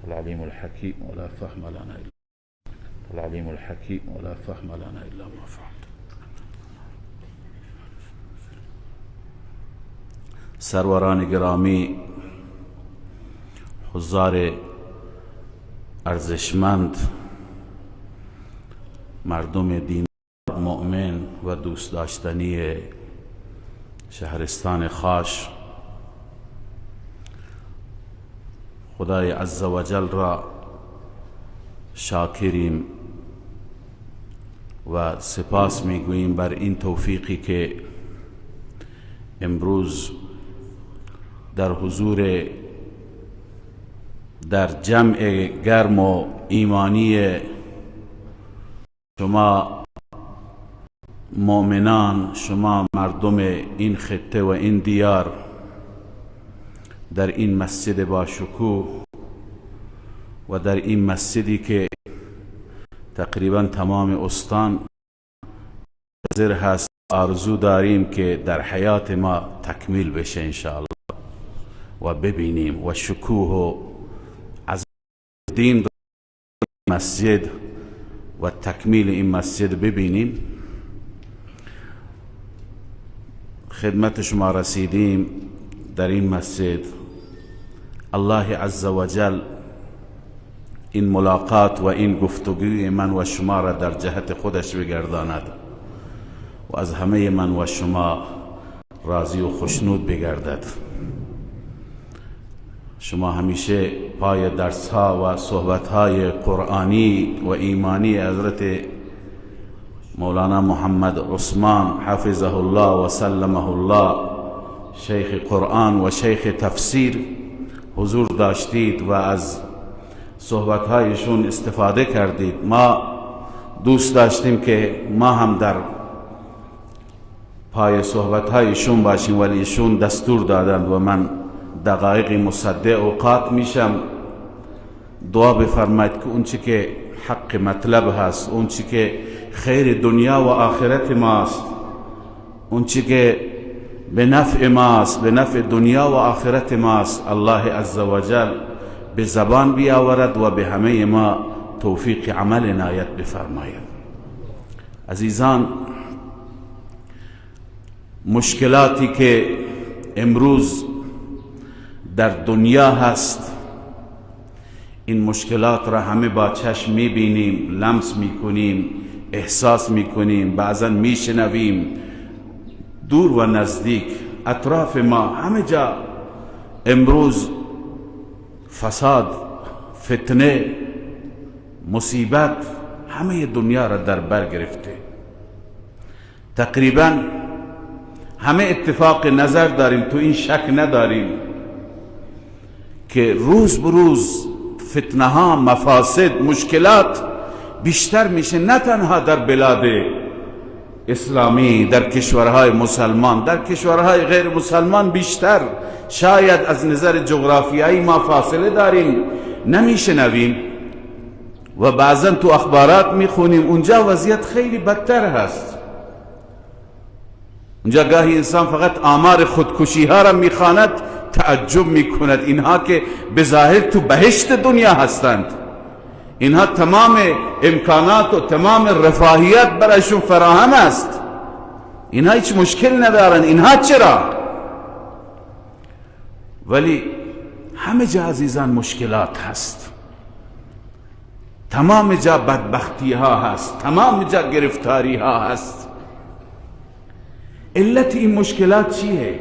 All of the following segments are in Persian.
العليم الحكيم ولا فهم لنا إلا العليم الحكيم ولا فهم لنا إلا ما فهمت. سروران گرامی، حضار ارزشمند، مردم دین مؤمن و دوست داشتنی شهرستان خاش، خدای عزوجل را شاکریم و سپاس میگوییم بر این توفیقی که امروز در حضور در جمع گرم و ایمانی شما مؤمنان، شما مردم این خطه و این دیار، در این مسجد با شکوه و در این مسجدی که تقریبا تمام استان حاضر هست، آرزو داریم که در حیات ما تکمیل بشه انشاءالله و ببینیم و شکوه و عظمت دین مسجد و تکمیل این مسجد ببینیم. خدمت شما رسیدیم در این مسجد. الله عزوجل این ملاقات و این گفتگوی من و شما را در جهت خودش بگرداند و از همه من و شما راضی و خوشنود بگردد. شما همیشه پای درس ها و صحبت های قرآنی و ایمانی حضرت مولانا محمد عثمان حفظه الله و سلمه الله، شیخ قرآن و شیخ تفسیر، حضور داشتید و از صحبتهایشون استفاده کردید. ما دوست داشتیم که ما هم در پای صحبتهایشون باشیم، ولی ایشون دستور دادند و من دقایقی مصدع اوقات میشم. دعا بفرمایید که اون چی که حق مطلب هست، اون چی که خیر دنیا و آخرت ماست، اون چی که به نفع ماست، به نفع دنیا و آخرت ماست، الله عزوجل به زبان بیاورد و به همه ما توفیق عمل عنایت بفرماید. عزیزان، مشکلاتی که امروز در دنیا هست، این مشکلات را همه با چشم میبینیم، لمس میکنیم، احساس میکنیم، بعضا میشنویم، دور و نزدیک اطراف ما همه جا امروز فساد، فتنه، مصیبت همه دنیا را در بر گرفته. تقریبا همه اتفاق نظر داریم، تو این شک نداریم که روز به روز فتنه ها، مفاسد، مشکلات بیشتر میشه، نه تنها در بلاد اسلامی، در کشورهای مسلمان، در کشورهای غیر مسلمان بیشتر. شاید از نظر جغرافیایی ما فاصله داریم، نمیشنویم و بعضا تو اخبارات میخونیم، اونجا وضعیت خیلی بدتر هست. اونجا گاهی انسان فقط آمار خودکشی ها را میخواند، تعجب میکند. اینها که به ظاهر تو بهشت دنیا هستند، اینها تمام امکانات و تمام رفاهیت برایشون فراهم است، اینها هیچ مشکل ندارند، اینها چرا؟ ولی همه جا عزیزان مشکلات هست، تمام جا بدبختی ها هست، تمام جا گرفتاری ها هست. علت این مشکلات چیه؟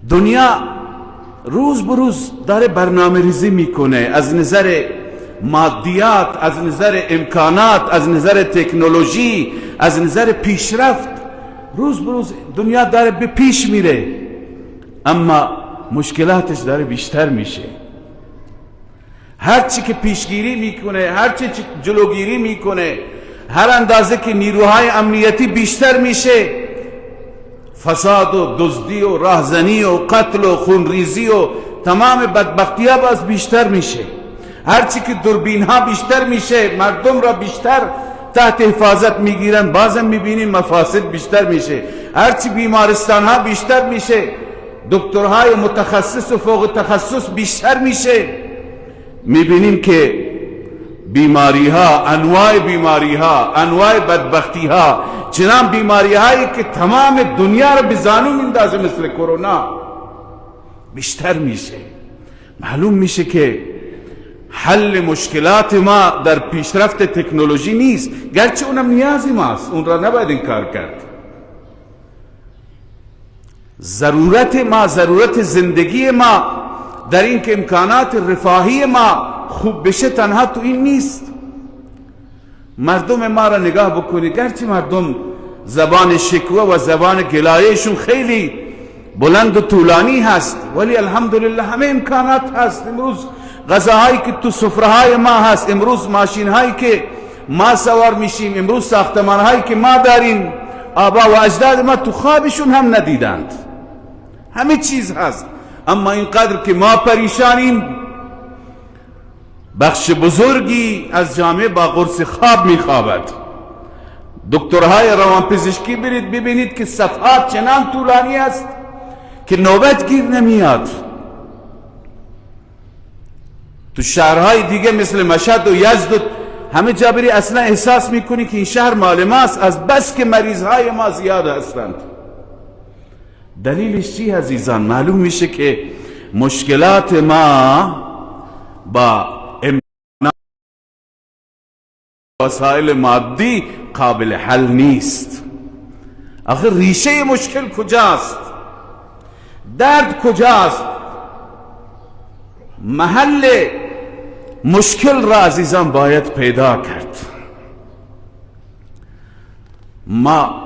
دنیا روز به روز داره برنامه ریزی میکنه، از نظر مادیات، از نظر امکانات، از نظر تکنولوژی، از نظر پیشرفت، روز به روز دنیا داره به پیش میره، اما مشکلاتش داره بیشتر میشه. هر چی که پیشگیری میکنه، هر چی جلوگیری میکنه، هر اندازه که نیروهای امنیتی بیشتر میشه، فساد و دزدی و راهزنی و قتل و خونریزی و تمام بدبختی ها باز بیشتر میشه. هرچی که دوربین ها بیشتر میشه، مردم را بیشتر تحت حفاظت میگیرن، بازم میبینیم مفاسد بیشتر میشه. هرچی بیمارستان ها بیشتر میشه، دکترهای متخصص و فوق تخصص بیشتر میشه، میبینیم که بیماری ها، انواع بیماری ها، انواع بدبختی ها، چنان بیماری هایی که تمام دنیا رو به زانو میندازه مثل کرونا بیشتر میشه. معلوم میشه که حل مشکلات ما در پیشرفت تکنولوژی نیست، گرچه اونم نیاز ماست، اون را نباید انکار کرد. ضرورت ما، ضرورت زندگی ما در این که امکانات رفاهی ما خوب بشه تنها تو این نیست. مردم ما را نگاه بکنید، گرچه مردم زبان شکوه و زبان گلایهشون خیلی بلند و طولانی هست، ولی الحمدلله همه امکانات هست. امروز غذاهایی که تو سفره‌های ما هست، امروز ماشین‌هایی که ما سوار میشیم، امروز ساختمان‌هایی که ما داریم، آبا و اجداد ما تو خوابشون هم ندیدند. همه چیز هست، اما اینقدر که ما پریشانیم، بخش بزرگی از جامعه با قرص خواب میخوابد. دکترهای روانپزشکی برید ببینید که صفحات چنان طولانی است که نوبت گیر نمیاد. تو شهرهای دیگه مثل مشهد و یزد و همه جا بری اصلا احساس میکنی که این شهر مال ماست، از بس که مریضهای ما زیاد هستند. دلیلش چی عزیزان؟ معلوم میشه که مشکلات ما با وسایل مادی قابل حل نیست. آخر ریشه مشکل کجاست؟ درد کجاست؟ محل مشکل را عزیزان باید پیدا کرد. ما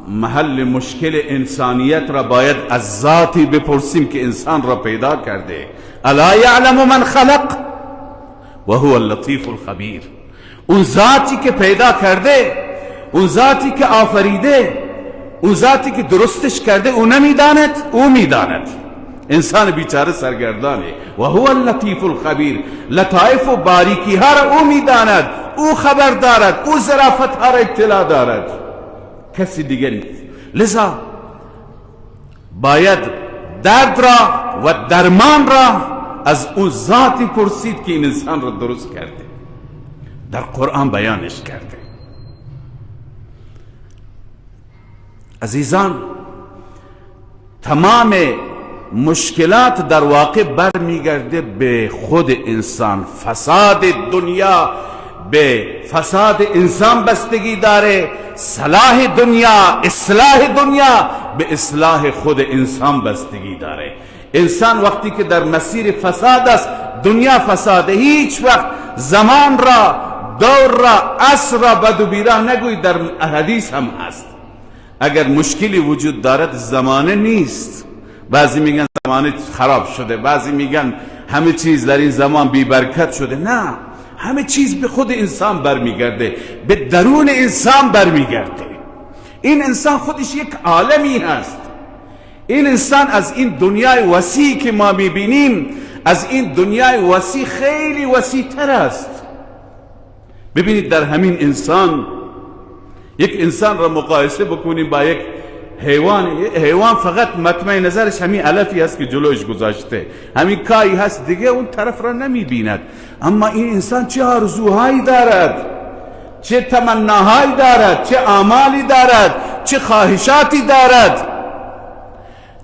محل مشکل انسانیت را باید از ذاتی بپرسیم که انسان را پیدا کرده. الا یعلم من خلق و هو اللطیف الخبیر. اون ذاتی که پیدا کرده، اون ذاتی که آفریده، اون ذاتی که درستش کرده، او نمیداند، او میداند. انسان بیچاره سرگردانه. و هو اللطیف الخبیر، لطائف و باریکی ها را او میداند، او خبر دارد، او ظرافت ها را اطلاع دارد، کسی دیگه نیست. لذا باید درد را و درمان را از اون ذاتی پرسید که این انسان را درست کرده، در قرآن بیانش کرده. عزیزان، تمام مشکلات در واقع برمیگرده به خود انسان. فساد دنیا به فساد انسان بستگی داره، صلاح دنیا، اصلاح دنیا به اصلاح خود انسان بستگی داره. انسان وقتی که در مسیر فساد است، دنیا فساده. هیچ وقت زمان را، دور را، عصر را بد و بیراه نگویید. در حدیث هم هست اگر مشکلی وجود دارد زمانه نیست. بعضی میگن زمانه خراب شده، بعضی میگن همه چیز در این زمان بی برکت شده. نه، همه چیز به خود انسان برمیگرده، به درون انسان برمیگرده. این انسان خودش یک عالمی هست. این انسان از این دنیای وسیع که ما میبینیم، از این دنیای وسیع خیلی وسیع تر است. ببینید در همین انسان، یک انسان را مقایسه بکنیم با یک حیوان. حیوان فقط مطمع نظرش همین علفی هست که جلوش گذاشته، همین کایی هست، دیگه اون طرف را نمیبیند. اما این انسان چه آرزوهایی دارد، چه تمناهایی دارد، چه آمالی دارد، چه خواهشاتی دارد،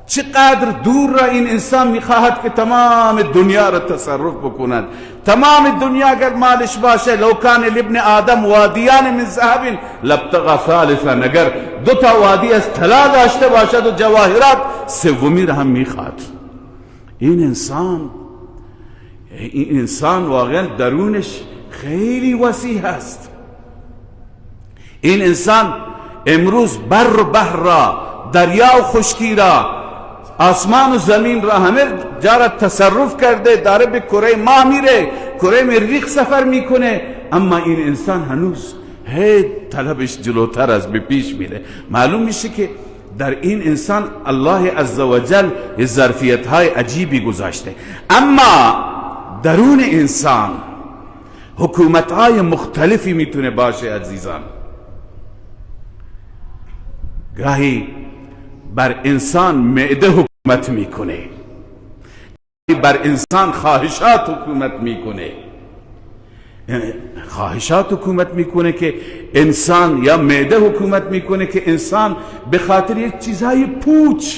چقدر دور را این انسان میخواهد که تمام دنیا را تصرف بکند. تمام دنیا اگر مالش باشه، لو کان لابن آدم وادیان من ذهب لابتغى ثالثا، اگر دو تا وادی از طلا داشته باشد و جواهرات، سومی را هم میخواد. این انسان واقعا درونش خیلی وسیع هست. این انسان امروز بر و بحر را، دریا و خشکی را، آسمان و زمین را، همه جا را تصرف کرده، داره به کره ماه میره، کره مریخ سفر میکنه، اما این انسان هنوز هی طلبش جلوتر از به پیش میره. معلوم میشه که در این انسان الله عزوجل ظرفیت های عجیبی گذاشته. اما درون انسان حکومت های مختلفی میتونه باشه عزیزان. گاهی بر انسان معده حکومت میکنه. بر انسان خواهشات حکومت میکنه، خواهشات حکومت میکنه که انسان، یا معده حکومت میکنه که انسان به خاطر یک چیزهای پوچ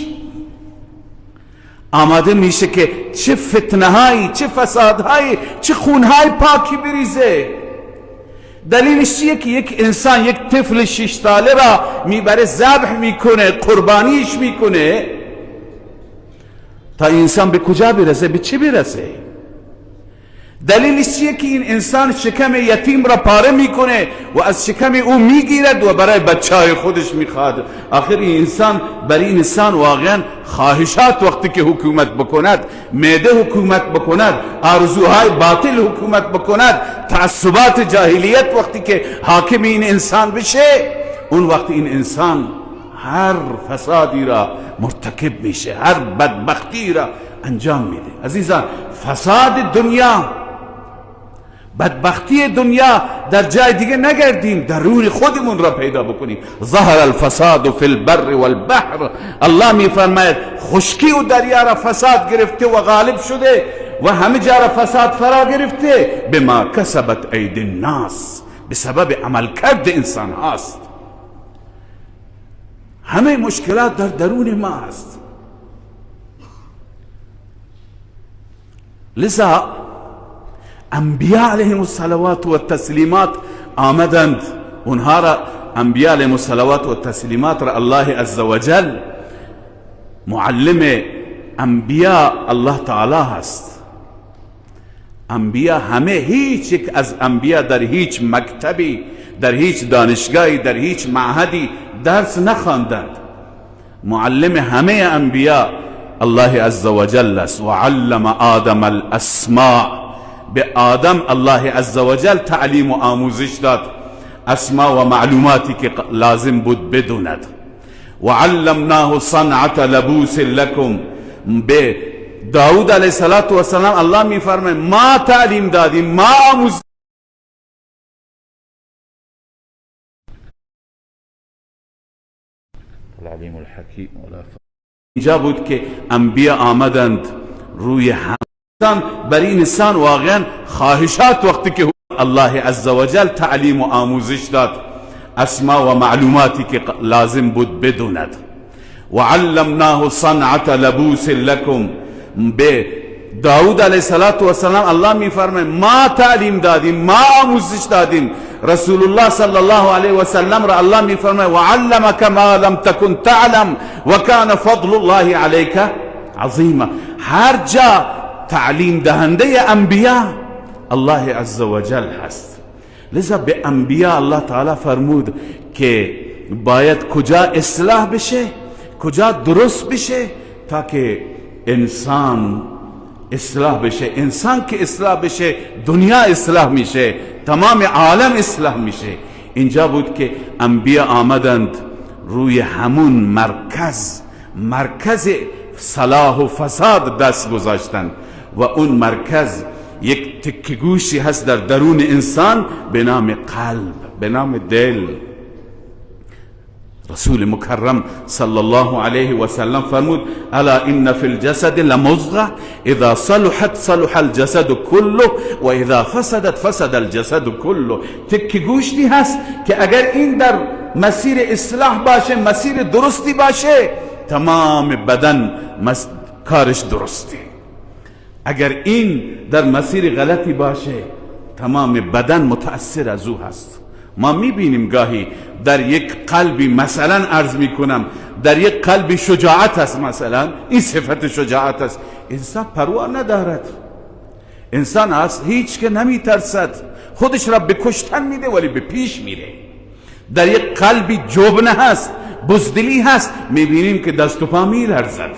آماده میشه که چه فتنهایی، چه فسادهایی، چه خونهای پاکی بریزه. دلیلش چیه که یک انسان یک طفل 6 ساله را میبره ذبح میکنه، قربانیش میکنه، تا انسان به کجا برسه، به چه برسه؟ دلیلش چیه که این انسان شکم یتیم را پاره میکنه و از شکم او میگیرد و برای بچه خودش میخواد؟ آخر این انسان، برای این انسان واقعا خواهشات وقتی که حکومت بکند، معده حکومت بکند، آرزوهای باطل حکومت بکند، تعصبات جاهلیت وقتی که حاکم این انسان بشه، اون وقت این انسان هر فسادی را مرتکب میشه، هر بدبختی را انجام میده. عزیزان، فساد دنیا، بدبختی دنیا در جای دیگه نگردیم، درون خودمون را پیدا بکنیم. ظهر الفساد فی البر والبحر، الله میفرماید خشکی و دریا را فساد گرفته و غالب شده و همه جا را فساد فرا گرفته، بما کسبت ایدی الناس، به سبب عملکرد انسان هاست. همه مشکلات در درون ما است. لذا انبیاء علیهم الصلوات و التسلیمات آمدند، اونها را انبیاء علیهم الصلوات و التسلیمات را الله عزوجل معلم انبیاء الله تعالی هست. انبیاء همه، هیچ یک از انبیاء در هیچ مکتبی، در هیچ دانشگاهی، در هیچ معهدی درس نخواندند. معلم همه انبیاء الله عزوجل است. و علم آدم الاسماء، به آدم الله عزوجل تعلیم و آموزش داد اسما و معلوماتی که لازم بود بدوند. و علمناه صنعة لبوس لکم، به داود علیه السلام الله میفرماید ما تعلیم دادیم، ما آموز العلیم الحکیم. اینجا بود که انبیا آمدند روی هم برای این انسان واقعا خواهشات وقتی که الله عزوجل تعلیم و آموزش داد اسما و معلوماتی که لازم بود بدوند. و علمناه صنعة لبوس لکم، به داود علیه السلام الله میفرماید ما تعلیم دادیم، ما آموزش دادیم. رسول الله صلی الله علیه و سلم را الله میفرماید و علمک ما لم تکن تعلم و کان فضل الله علیک عظیما. هر جا تعلیم دهنده انبیا الله عزوجل هست. لذا به انبیا الله تعالی فرمود که باید کجا اصلاح بشه، کجا درست بشه، تا که انسان اصلاح بشه. انسان که اصلاح بشه دنیا اصلاح میشه، تمام عالم اصلاح میشه. اینجا بود که انبیا آمدند روی همون مرکز، مرکز صلاح و فساد دست گذاشتند و اون مرکز یک تکه گوشی هست در درون انسان به نام قلب، به نام دل. رسول مکرم صلی الله علیه و سلم فرمود الا ان فی الجسد لمضغه اذا صلحت صلح الجسد كله و اذا فسدت فسد الجسد كله. تکه گوشتی هست که اگر این در مسیر اصلاح باشه، مسیر درستی باشه، تمام بدن کارش درسته. اگر این در مسیر غلطی باشه، تمام بدن متأثر از او هست. ما میبینیم گاهی در یک قلبی، مثلا عرض میکنم، در یک قلبی شجاعت هست، مثلا این صفت شجاعت است، انسان پروا ندارد، انسان از هیچ که نمیترسد، خودش را به کشتن میده ولی به پیش میره. در یک قلبی جبن هست، بزدلی هست، میبینیم که دست و پا میلرزد،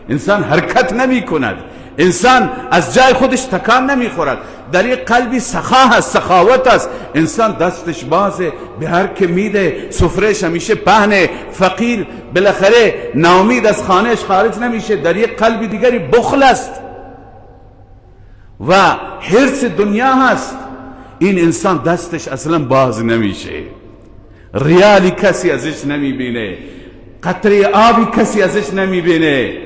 انسان حرکت نمیکند، انسان از جای خودش تکان نمیخورد. در یک قلبی سخا هست، سخاوت است، انسان دستش بازه، به هر که میده، سفرهش همیشه پهنه، فقیر بالاخره ناامید از خانهش خارج نمیشه. در یک قلب دیگری بخل است و حرص دنیا هست، این انسان دستش اصلا باز نمیشه، ریالی کسی ازش نمیبینه، قطره آبی کسی ازش نمیبینه.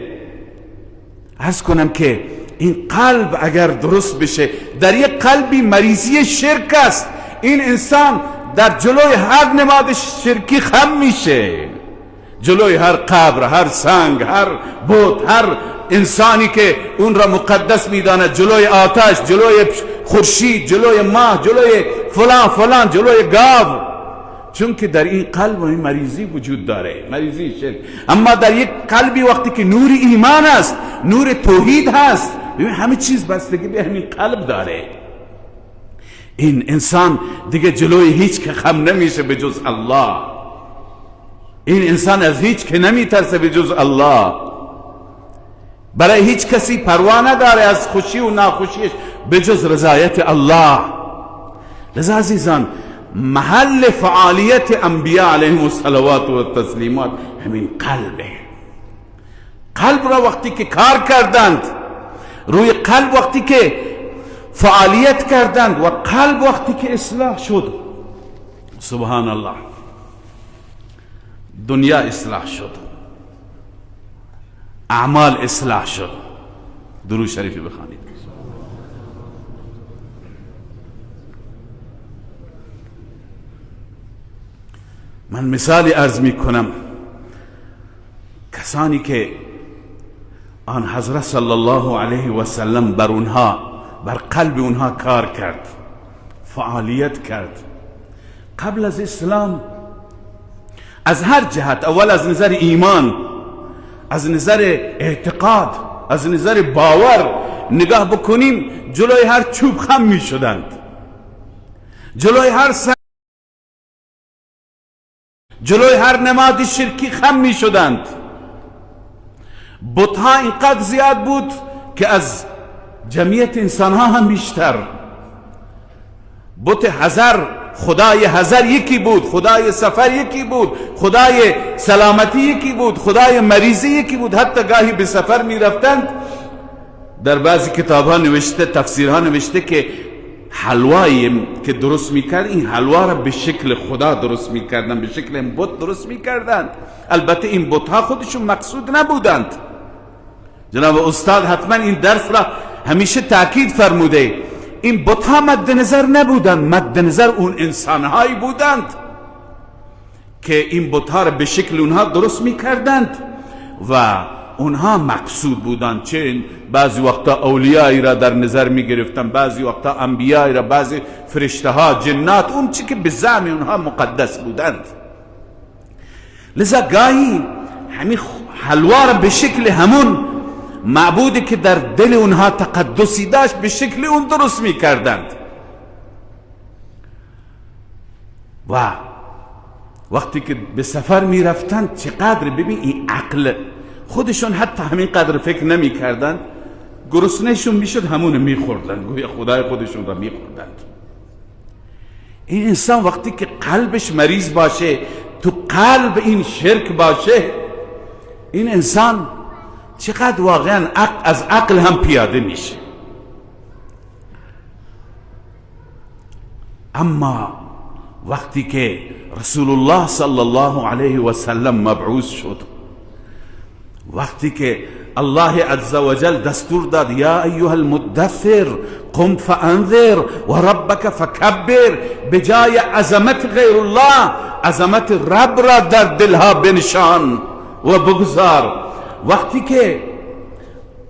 عرض کنم که این قلب اگر درست بشه، در یک قلبی مریضی شرک است، این انسان در جلوی هر نماد شرکی خم میشه، جلوی هر قبر، هر سنگ، هر بت، هر انسانی که اون را مقدس میداند، جلوی آتش، جلوی خورشید، جلوی ماه، جلوی فلان فلان، جلوی گاو، چون که در این قلب این مریضی وجود داره، مریضی شرک. اما در یک قلبی وقتی که نور ایمان است، نور توحید هست، ببین همه چیز بستگی به همین قلب داره. این انسان دیگه جلوی هیچ که خم نمیشه به جز الله. این انسان از هیچ که نمیترسه به جز الله. برای هیچ کسی پروا نداره از خوشی و ناخوشیش به جز رضایت الله. لذا عزیزان، محل فعالیت انبیاء علیهم الصلوات و التسلیمات همین قلبه. قلب را وقتی که کار کردند، روی قلب وقتی که فعالیت کردند و قلب وقتی که اصلاح شد، سبحان الله، دنیا اصلاح شد، اعمال اصلاح شد. درود شریف بخوانید. من مثالی عرض می کنم، کسانی که آن حضرت صلی الله علیه و سلم بر اونها، بر قلب اونها کار کرد، فعالیت کرد قبل از اسلام، از هر جهت، اول از نظر ایمان، از نظر اعتقاد، از نظر باور نگاه بکنیم، جلوی هر چوب خم می شدند، جلوی هر سنگ، جلوی هر نماد شرکی خم می شدند. بتها اینقدر زیاد بود که از جمعیت انسانها هم بیشتر. بت حذر، خدای حذر یکی بود، خدای سفر یکی بود، خدای سلامتی یکی بود، خدای مریضی یکی بود. حتی گاهی به سفر می رفتند، در بعضی کتاب ها نوشته، تفسیرها نوشته که حلوایی که درست میکرد، این حلوا را به شکل خدا درست میکردن، به شکل این بت درست میکردند. البته این بت ها خودشون مقصود نبودند. جناب استاد حتما این درس را همیشه تاکید فرموده، این بت ها مد نظر نبودند، مد نظر اون انسانهایی بودند که این بت ها را به شکل اونها درست میکردند و اونها مقصود بودند. چه بعضی وقتا اولیایی را در نظر می گرفتن، بعضی وقتا انبیایی را، بعضی فرشته ها، جنات، اون چی که به زعم اونها مقدس بودند. لذا گاهی همین حلوا را به شکل همون معبودی که در دل اونها تقدسی داشت به شکل اون درست می کردند. و وقتی که به سفر می رفتند، چقدر ببین این عقل خودشون حتی همین قدر فکر نمی کردند، گرسنهشون میشد همون می خوردند، گویا خدای خودشون را می خوردند. این انسان وقتی که قلبش مریض باشه، تو قلب این شرک باشه، این انسان چقدر واقعا از عقل هم پیاده میشه. اما وقتی که رسول الله صلی الله علیه و سلم مبعوث شد، وقتی که الله عز وجل دستور داد، یا ایها المدثر قم فانذر و ربک فکبر، به جای عظمت غیر الله عظمت رب را در دلها بنشان و بگذار. وقتی که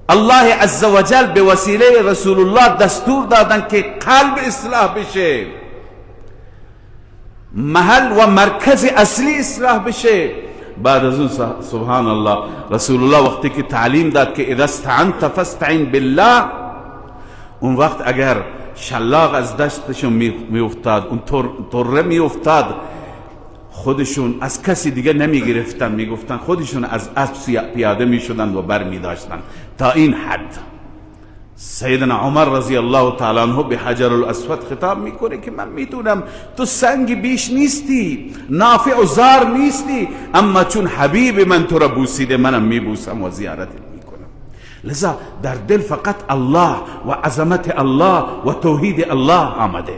الله عز وجل به وسیله رسول الله دستور دادن که قلب اصلاح بشه، محل و مرکز اصلی اصلاح بشه، بعد از اون سبحان الله، رسول الله وقتی که تعلیم داد که اذا استعنت فاستعن بالله، اون وقت اگر شلاق از دستشون میافتاد، اون طره میافتاد، خودشون از کسی دیگه نمی گرفتن، میگفتن خودشون از اسب پیاده میشدن و بر میداشتن. تا این حد سیدنا عمر رضی الله تعالی عنه به حجر الاسود خطاب میکنه که من میدونم تو سنگ بیش نیستی، نافع و زار نیستی، اما چون حبیب من تو را بوسیده منم میبوسم و زیارتت میکنم. لذا در دل فقط الله و عظمت الله و توحید الله آمده.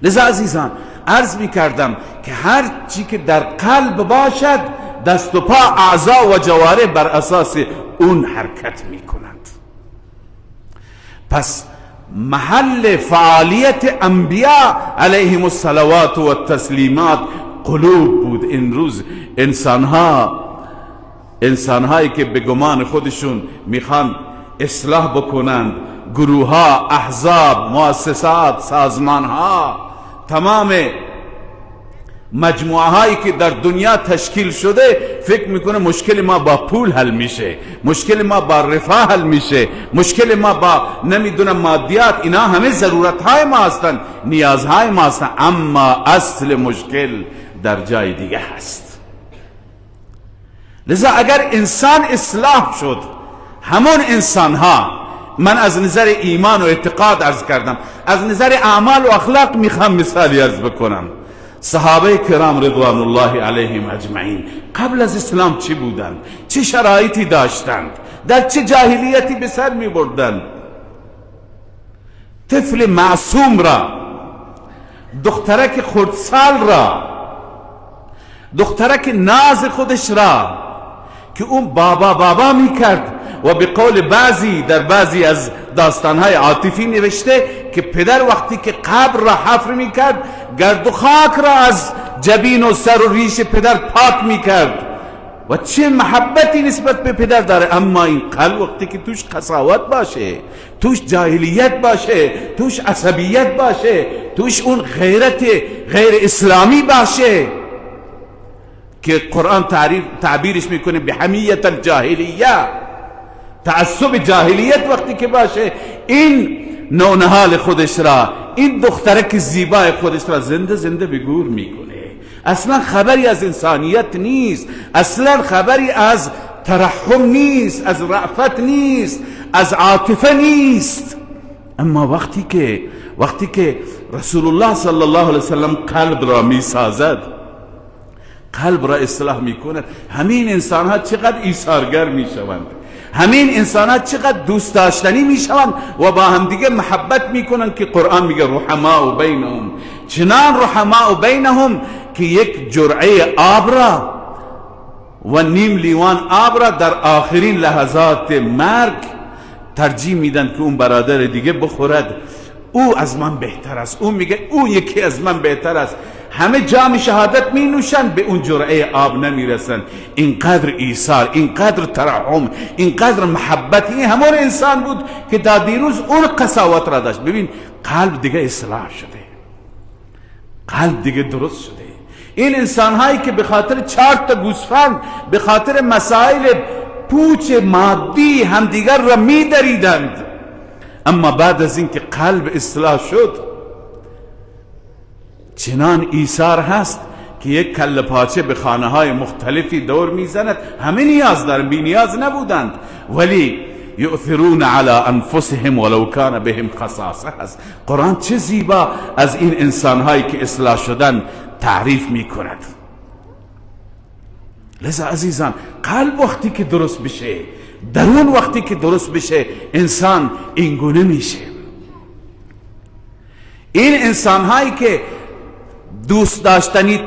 لذا عزیزان عرض میکردم که هر چی که در قلب باشد، دست و پا، اعضا و جوارح بر اساس اون حرکت میکنند. پس محل فعالیت انبیا علیهم الصلوات و التسلیمات قلوب بود. امروز انسانهایی که به گمان خودشون میخوان اصلاح بکنند، گروه ها، احزاب، مؤسسات، سازمان ها، تمام مجموعه هایی که در دنیا تشکیل شده، فکر میکنه مشکل ما با پول حل میشه، مشکل ما با رفاه حل میشه، مشکل ما با نمیدونم مادیات. اینا همه ضرورت های ما هستند، نیازهای ما هستند، اما اصل مشکل در جای دیگه هست. لذا اگر انسان اصلاح شد، همون انسان ها، من از نظر ایمان و اعتقاد عرض کردم، از نظر اعمال و اخلاق میخوام مثالی عرض بکنم. صحابه کرام رضوان الله علیهم اجمعین قبل از اسلام چی بودند؟ چه شرایطی داشتند؟ در چه جاهلیتی به سر می بردند؟ طفل معصوم را، دخترک خردسال را، دخترک ناز خودش را که اون بابا بابا می کرد و به قول بعضی در بعضی از داستانهای عاطفی نوشته که پدر وقتی که قبر را حفر می کرد، گرد و خاک را از جبین و سر و ریش پدر پاک می کرد و چه محبتی نسبت به پدر داره. اما این قلب وقتی که توش قساوت باشه، توش جاهلیت باشه، توش عصبیت باشه، توش اون غیرت غیر اسلامی باشه که قرآن تعبیرش میکنه به حمیت الجاهلیه، تعصب جاهلیت وقتی که باشه، این نونهال خودش را، این دخترک زیبای خودش را زنده زنده به گور میکنه. اصلا خبری از انسانیت نیست، اصلا خبری از ترحم نیست، از رأفت نیست، از عاطفه نیست. اما وقتی که رسول الله صلی الله علیه وسلم قلب را میسازد، قلب را اصلاح میکند، همین انسان ها چقدر ایثارگر میشوند، همین انسان ها چقدر دوست داشتنی میشوند و با همدیگه محبت میکنند که قرآن میگه رحماء بینهم، چنان رحماء بینهم که یک جرعه آب را و نیم لیوان آب را در آخرین لحظات مرگ ترجیح میدن که اون برادر دیگه بخورد. او از من بهتر است، او میگه او یکی از من بهتر است. همه جام شهادت می نوشند، به اون جرعه آب نمیرسند. اینقدر ایثار، اینقدر ترحم، اینقدر محبت. این همون انسان بود که تا دیروز اون قساوت را داشت. ببین قلب دیگه اصلاح شده، قلب دیگه درست شده. این انسان هایی که به خاطر 4 تا گوسفند، به خاطر مسائل پوچ مادی همدیگر را می دریدند، اما بعد از اینکه قلب اصلاح شد، چنان ایثار هست که یک کله پاچه به خانه های مختلفی دور میزند. همه نیاز دارن، بی نیاز نبودند، ولی یؤثرون علی انفسهم ولو کان بهم خصاصه هست. قرآن چه زیبا از این انسان هایی که اصلاح شدن تعریف میکند. لذا عزیزان، قلب وقتی که درست بشه، درون وقتی که درست بشه، انسان اینگونه میشه. این انسان هایی که دوست داشتنی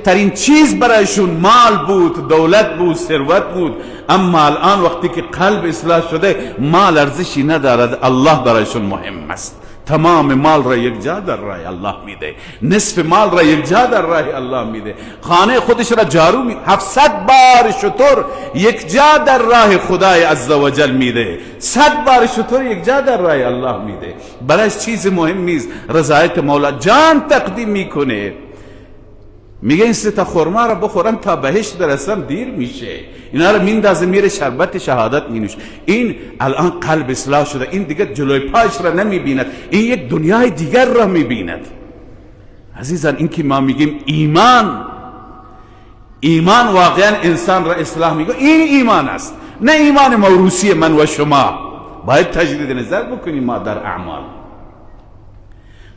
ترین چیز برایشون مال بود، دولت بود، ثروت بود، اما الان وقتی که قلب اصلاح شده، مال ارزشی ندارد، الله برایشون مهم است. تمام مال را یک جا در راه الله میده، نصف مال را یک جا در راه الله میده، خانه خودش را جارو می، 700 بار شتر یک جا در راه خدای عزوجل میده، 100 بار شتر یک جا در راه الله میده. برایش چیز مهم نیست، رضایت مولا جان تقدیم میکنه. میگه این 3 تا خرما را بخورم تا بهشت برسم دیر میشه، اینا رو میندازه میره شربت شهادت مینوشه. این الان قلب اصلاح شده، این دیگه جلوی پاش را نمیبیند، این یک دنیای دیگر را میبیند. عزیزان، این که ما میگیم ایمان، ایمان واقعا انسان را اصلاح میگه، این ایمان است، نه ایمان موروثی من و شما. باید تجدید نظر بکنیم ما در اعمال.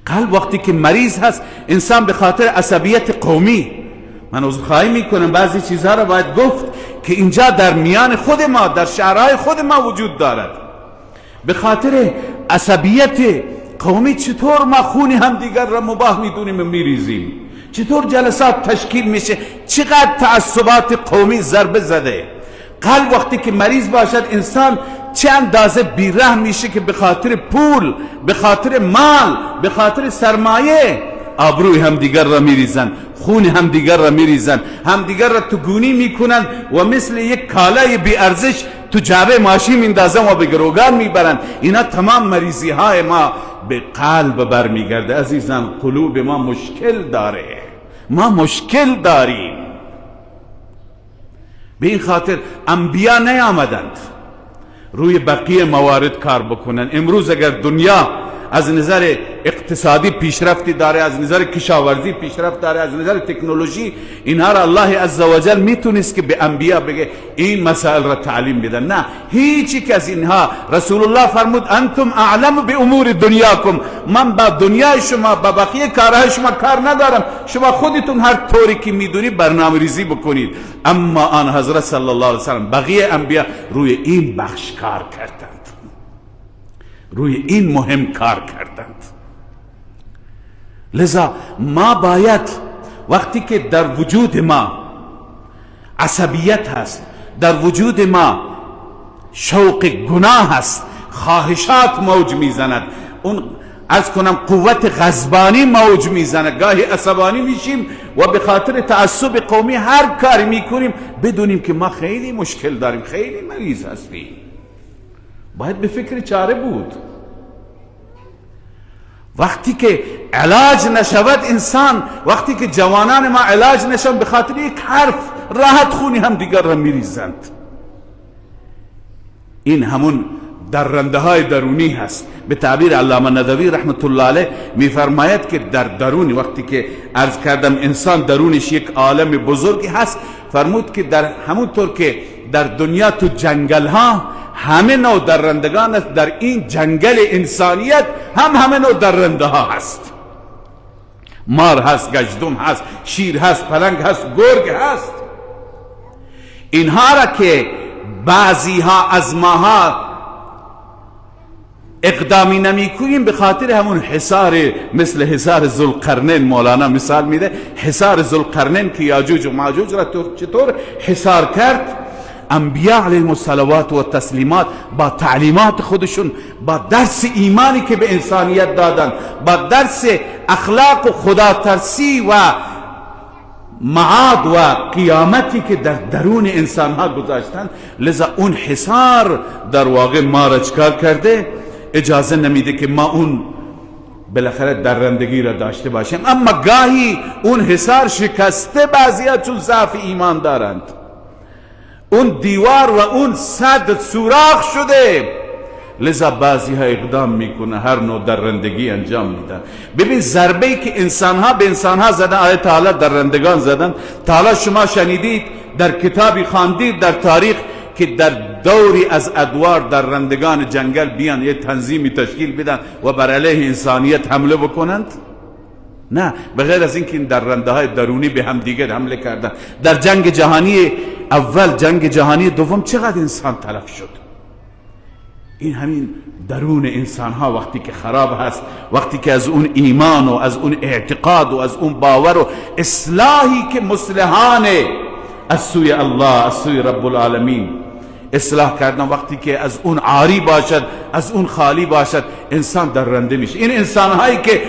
قلب وقتی که مریض هست، انسان به خاطر عصبیت قومی، من عذرخواهی میکنم بعضی چیزها را باید گفت که اینجا در میان خود ما، در شهرهای خود ما وجود دارد. به خاطر عصبیت قومی چطور ما خون هم دیگر را مباح میدونیم و میریزیم، چطور جلسات تشکیل میشه، چقدر تعصبات قومی ضربه زده. قلب وقتی که مریض باشد، انسان چه اندازه بی‌رحم میشه که به خاطر پول، به خاطر مال، به خاطر سرمایه آبروی همدیگر را میریزن، خون همدیگر را میریزن، همدیگر را تو گونی میکنن و مثل یک کالای بی ارزش تو جعبه ماشین میندازن و به گروگان میبرن. اینا تمام مریضی های ما به قلب برمیگرده. عزیزان، قلوب ما مشکل داره، ما مشکل داریم. به این خاطر انبیا نیامدند روی بقیه موارد کار بکنن. امروز اگر دنیا از نظر اقتصادی پیشرفتی داره، از نظر کشاورزی پیشرفت داره، از نظر تکنولوژی، اینها را الله عزوجل میتونست که به انبیا بگه این مسائل را تعلیم بدن. نه، هیچ یک از اینها. رسول الله فرمود انتم اعلم به امور دنیاکم، من با دنیای شما، با بقیه کارهای شما کار ندارم، شما خودتون هر طوری که میدونی برنامه ریزی بکنید. اما آن حضرت صلی الله علیه وسلم، بقیه انبیا روی این بخش کار کردند، روی این مهم کار کردند. لذا ما باید وقتی که در وجود ما عصبیت هست، در وجود ما شوق گناه هست، خواهشات موج میزند، اون از کنم قوت غضبانی موج میزند، گاهی عصبانی میشیم و به خاطر تعصب قومی هر کاری میکنیم، بدونیم که ما خیلی مشکل داریم، خیلی مریض هستیم، باید به فکر چاره بود. وقتی که علاج نشود انسان، وقتی که جوانان ما علاج نشوند، به خاطر یک حرف راحت خونی هم دیگر را میریزند. این همون درنده های درونی هست. به تعبیر علامه ندوی رحمت الله علیه میفرماید که در درونی، وقتی که عرض کردم انسان درونش یک عالم بزرگی هست، فرمود که در همونطور که در دنیا تو جنگل ها همه نوع درندگان است، در این جنگل انسانیت هم همه نوع درنده ها هست. مار هست، گژدم هست، شیر هست، پلنگ هست، گرگ هست. اینها را که بعضی ها از ماها اقدامی نمی کنیم به خاطر همون حصار، مثل حصار ذوالقرنین مولانا مثال میده، حصار ذوالقرنین که یاجوج و ماجوج را چطور حصار کرد. انبیاء علیهم الصلوات و تسلیمات با تعلیمات خودشون، با درس ایمانی که به انسانیت دادن، با درس اخلاق و خدا ترسی و معاد و قیامتی که در درون انسان ها گذاشتن، لذا اون حصار در واقع ما را چکار کرده؟ اجازه نمیده که ما اون بالاخره درندگی را داشته باشیم. اما گاهی اون حصار شکسته، بعضیا چون ضعف ایمان دارند، اون دیوار و اون سد سوراخ شده، لذا بعضی ها اقدام میکنه، هر نوع درندگی انجام میدن. ببین ضربه ای که انسان ها به انسان ها زدن، آیه تعالی درندگان زدن. تعالی شما شنیدید، در کتابی خواندید، در تاریخ که در دوری از ادوار درندگان جنگل بیان یه تنظیمی تشکیل بدن و بر علیه انسانیت حمله بکنند؟ نه، به غیر از اینکه این درنده های درونی به هم دیگر حمله کردن. در جنگ جهانی اول، جنگ جهانی دوم چقدر انسان تلف شد. این همین درون انسان ها وقتی که خراب هست، وقتی که از اون ایمان و از اون اعتقاد و از اون باور و اصلاحی که مصلحانه از سوی الله، از سوی رب العالمین اصلاح کردن، وقتی که از اون عاری باشد، از اون خالی باشد، انسان درنده میشه. این انسان هایی که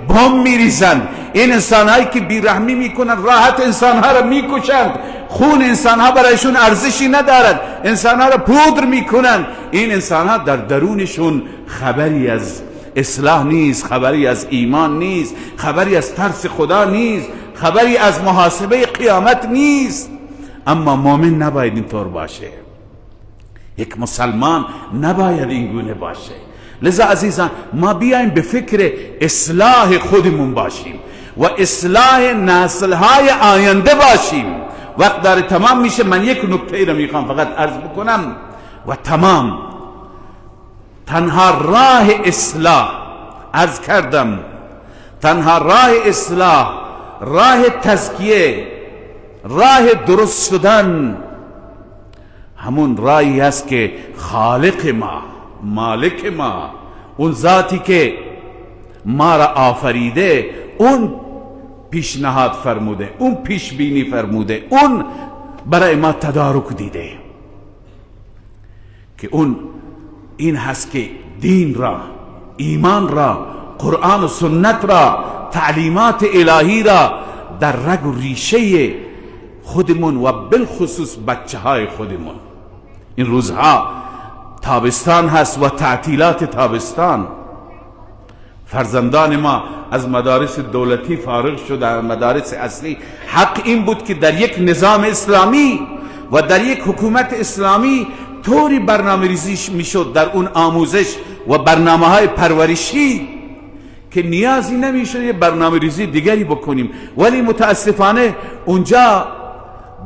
بم میریزند، این انسان هایی که بیرحمی میکنند، راحت انسان ها را میکشند، خون انسان ها برایشون ارزشی ندارد، انسان ها را پودر میکنند، این انسان ها در درونشون خبری از اصلاح نیست، خبری از ایمان نیست، خبری از ترس خدا نیست، خبری از محاسبه قیامت نیست. اما مؤمن نباید اینطور باشه، یک مسلمان نباید این گونه باشه. لذا عزیزان ما بیایم به فکر اصلاح خودمون باشیم و اصلاح نسل‌های آینده باشیم. وقت داره تمام میشه، من یک نکته ای رو میخوام فقط عرض بکنم و تمام. تنها راه اصلاح، عرض کردم، تنها راه اصلاح، راه تزکیه، راه درست شدن، همون راهی است که خالق ما، مالک ما، اون ذاتی که ما را آفریده، اون پیشنهاد فرموده، اون پیش بینی فرموده، اون برای ما تدارک دیده که اون این هست که دین را، ایمان را، قرآن و سنت را، تعلیمات الهی را در رگ و ریشه خودمون و بالخصوص بچه های خودمون. این روزها تابستان هست و تعطیلات تابستان، فرزندان ما از مدارس دولتی فارغ شدن، مدارس اصلی. حق این بود که در یک نظام اسلامی و در یک حکومت اسلامی طوری برنامه ریزی میشد در اون آموزش و برنامه های پرورشی که نیازی نمیشد یه برنامه ریزی دیگری بکنیم، ولی متاسفانه اونجا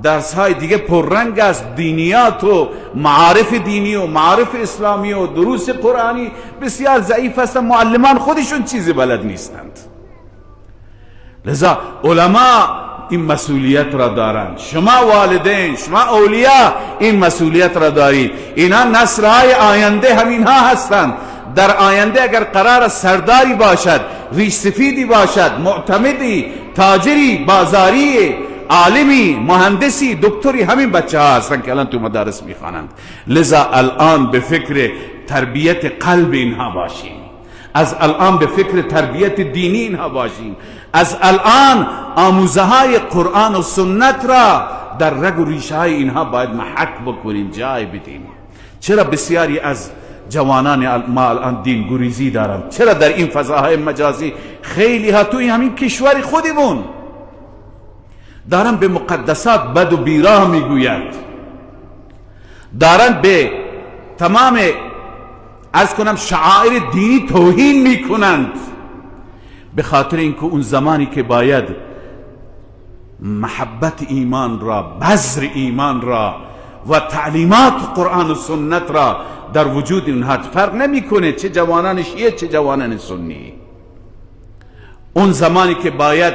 درس های دیگه پررنگ است، دینیات و معارف دینی و معارف اسلامی و دروس قرآنی بسیار ضعیف هستند، معلمان خودشون چیزی بلد نیستند. لذا علما این مسئولیت را دارند، شما والدین، شما اولیا این مسئولیت را دارید. اینا نسل های آینده همینها هستند. در آینده اگر قرار سرداری باشد، ریش سفیدی باشد، معتمدی، تاجری، بازاری، عالمی، مهندسی، دکتری، همین بچه ها هستند که الان تو مدارس میخوانند. لذا الان به فکر تربیت قلب اینها باشیم، از الان به فکر تربیت دینی اینها باشیم، از الان آموزه های قرآن و سنت را در رگ و ریشه های اینها باید محک بکنیم، جای بدیم. چرا بسیاری از جوانان ما الان دین گریزی دارند؟ چرا در این فضاهای مجازی خیلی ها توی همین کشور خودمون دارن به مقدسات بد و بیراه میگویند، دارن به تمام عرض کنم شعائر دینی توهین میکنند، به خاطر اینکه اون زمانی که باید محبت ایمان را، بذر ایمان را و تعلیمات قرآن و سنت را در وجود اینها، فرق نمیکنه چه جوانان شیعه چه جوانان سنی، اون زمانی که باید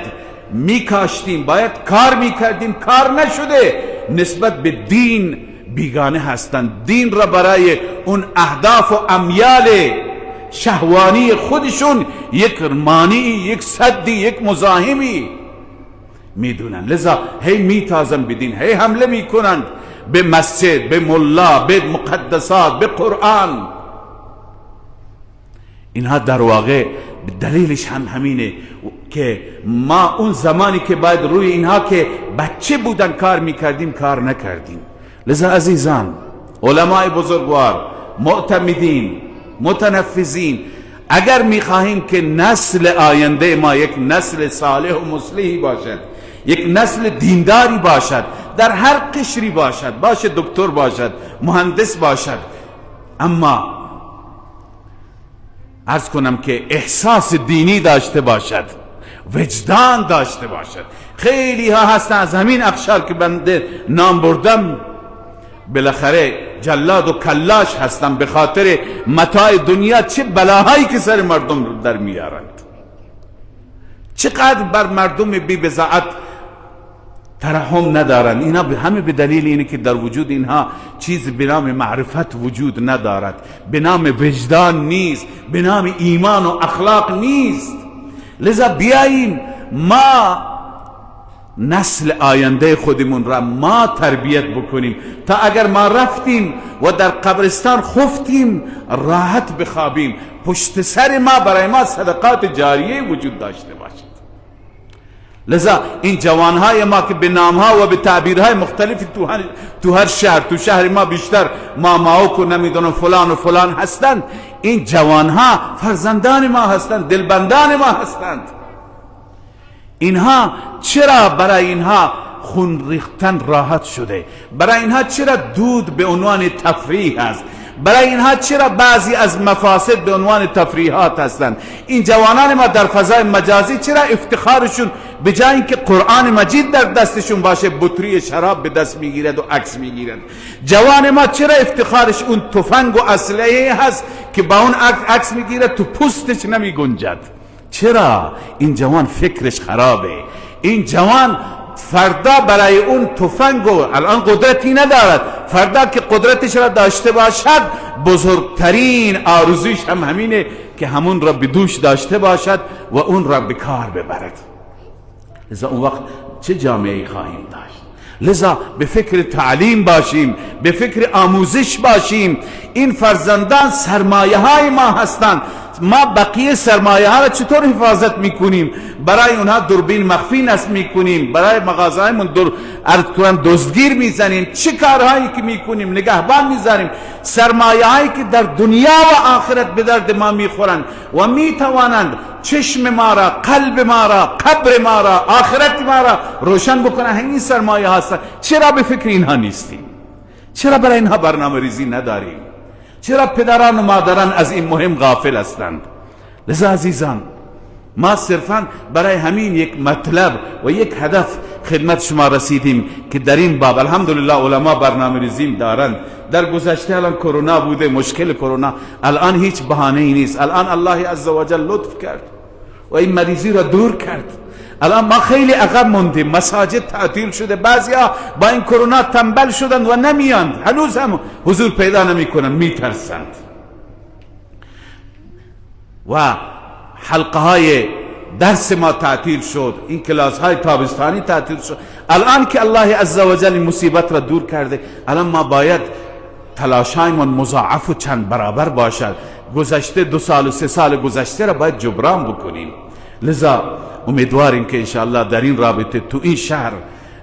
میکاشتیم، باید کار میکردیم، کار نشده، نسبت به دین بیگانه هستند. دین را برای اون اهداف و امیال شهوانی خودشون یک مانعی، یک سدی، یک مزاحمی میدونن. لذا هی میتازن به دین، هی حمله میکنند به مسجد، به ملا، به مقدسات، به قرآن. اینها در واقع دلیلش هم همینه که ما اون زمانی که باید روی اینها که بچه بودن کار میکردیم کار نکردیم. لذا عزیزان، علمای بزرگوار، معتمدین، متنفذین، اگر میخواهیم که نسل آینده ما یک نسل صالح و مصلحی باشد، یک نسل دینداری باشد، در هر قشری باشد، باشه دکتر باشد، مهندس باشد، اما عرض کنم که احساس دینی داشته باشد، وجدان داشته باشد. خیلی ها هستن از همین اقشار که بنده نام بردم، بالاخره جلاد و کلاش هستن، به خاطر متاع دنیا چه بلاهایی که سر مردم در میارند، چقدر بر مردم بی بضاعت ترحم ندارند. اینا همه به دلیل اینه که در وجود اینها چیز به نام معرفت وجود ندارد، به نام وجدان نیست، به نام ایمان و اخلاق نیست. لذا بیاییم ما نسل آینده خودمون را ما تربیت بکنیم تا اگر ما رفتیم و در قبرستان خفتیم راحت بخوابیم، پشت سر ما برای ما صدقات جاریه وجود داشته باشد. لذا این جوانهای ما که به نامها و به تعبیرهای مختلف تو هر شهر، تو شهر ما بیشتر ماماوک و نمیدونم فلان و فلان هستند، این جوانها فرزندان ما هستند، دلبندان ما هستند. اینها چرا برای اینها خون ریختن راحت شده؟ برای اینها چرا دود به عنوان تفریح است؟ برای اینها چرا بعضی از مفاسد به عنوان تفریحات هستند؟ این جوانان ما در فضای مجازی چرا افتخارشون به جای اینکه قرآن مجید در دستشون باشه بطری شراب به دست میگیرد و عکس میگیرد؟ جوان ما چرا افتخارش اون تفنگ و اسلحه هست که با اون عکس میگیرد تو پوستش نمیگنجد؟ چرا؟ این جوان فکرش خرابه. این جوان فردا برای اون تفنگ و الان قدرتی ندارد، فردا که قدرتش را داشته باشد بزرگترین آرزویش هم همینه که همون را به دوش داشته باشد و اون را به کار ببرد. لذا اون وقت چه جامعه خواهیم داشت؟ لذا به فکر تعلیم باشیم، به فکر آموزش باشیم. این فرزندان سرمایه های ما هستند. ما بقیه سرمایه ها را چطور حفاظت میکنیم؟ برای اونها دوربین مخفی نصب میکنیم، برای مغازه هایمون دزدگیر میزنیم، چه کارهایی که میکنیم، نگهبان میزنیم. سرمایه هایی که در دنیا و آخرت به درد ما میخورند و میتوانند چشم ما را، قلب ما را، قبر ما را، آخرت ما را روشن بکنن، همین سرمایه هستند. چرا به فکر اینها نیستیم؟ چرا برای اینها برنامه ریزی نداریم؟ چرا پدران و مادران از این مهم غافل هستند؟ لذا عزیزان، ما صرفا برای همین یک مطلب و یک هدف خدمت شما رسیدیم که در این باب الحمدلله علما برنامه ریزی دارند. در گذشته الان کرونا بوده، مشکل کرونا، الان هیچ بهانه ای نیست. الان الله عزوجل لطف کرد و این مریضی را دور کرد. الان ما خیلی عقب موندیم، مساجد تعطیل شده، بعضیا با این کرونا تنبل شدند و نمیاند، هنوز هم حضور پیدا نمیکنن، میترسند. و حلقه های درس ما تعطیل شد، این کلاس های تابستانی تعطیل شد. الان که الله عزوجل این مصیبت را دور کرده، الان ما باید تلاشایمان مضاعف و چند برابر باشد. گذشته 2 سال و 3 سال گذشته را باید جبران بکنیم. لذا امیدواریم که انشاءالله در این رابطه تو این شهر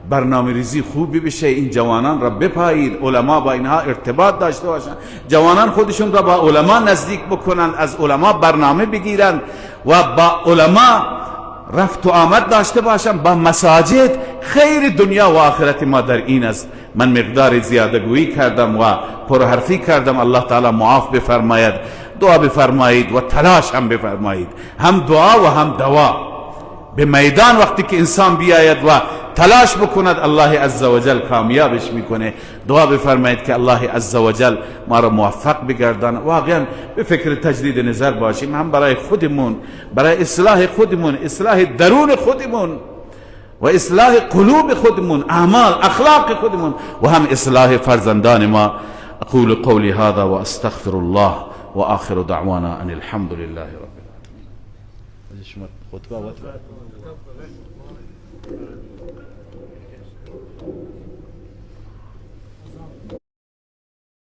برنامه ریزی خوبی بشه، این جوانان را بپایید، علما با اینها ارتباط داشته باشند، جوانان خودشون را با علما نزدیک بکنند، از علما برنامه بگیرند و با علما رفت و آمد داشته باشند، با مساجد. خیر دنیا و آخرت ما در این است. من مقدار زیاده گویی کردم و پرحرفی کردم، الله تعالی معاف بفرماید. دعا بفرمایید و تلاش هم بفرمایید، هم دعا و هم دوا. به میدان وقتی که انسان بیاید و تلاش بکند، الله عزوجل کامیابش میکنه. دعا بفرمایید که الله عزوجل ما را موفق بگردان. واقعا به فکر تجدید نظر باشیم، هم برای خودمون، برای اصلاح خودمون، اصلاح درون خودمون و اصلاح قلوب خودمون، اعمال، اخلاق خودمون، و هم اصلاح فرزندان ما. اقول قولی هذا و استغفر الله و آخر دعوانا ان الحمد لله رب العالمین.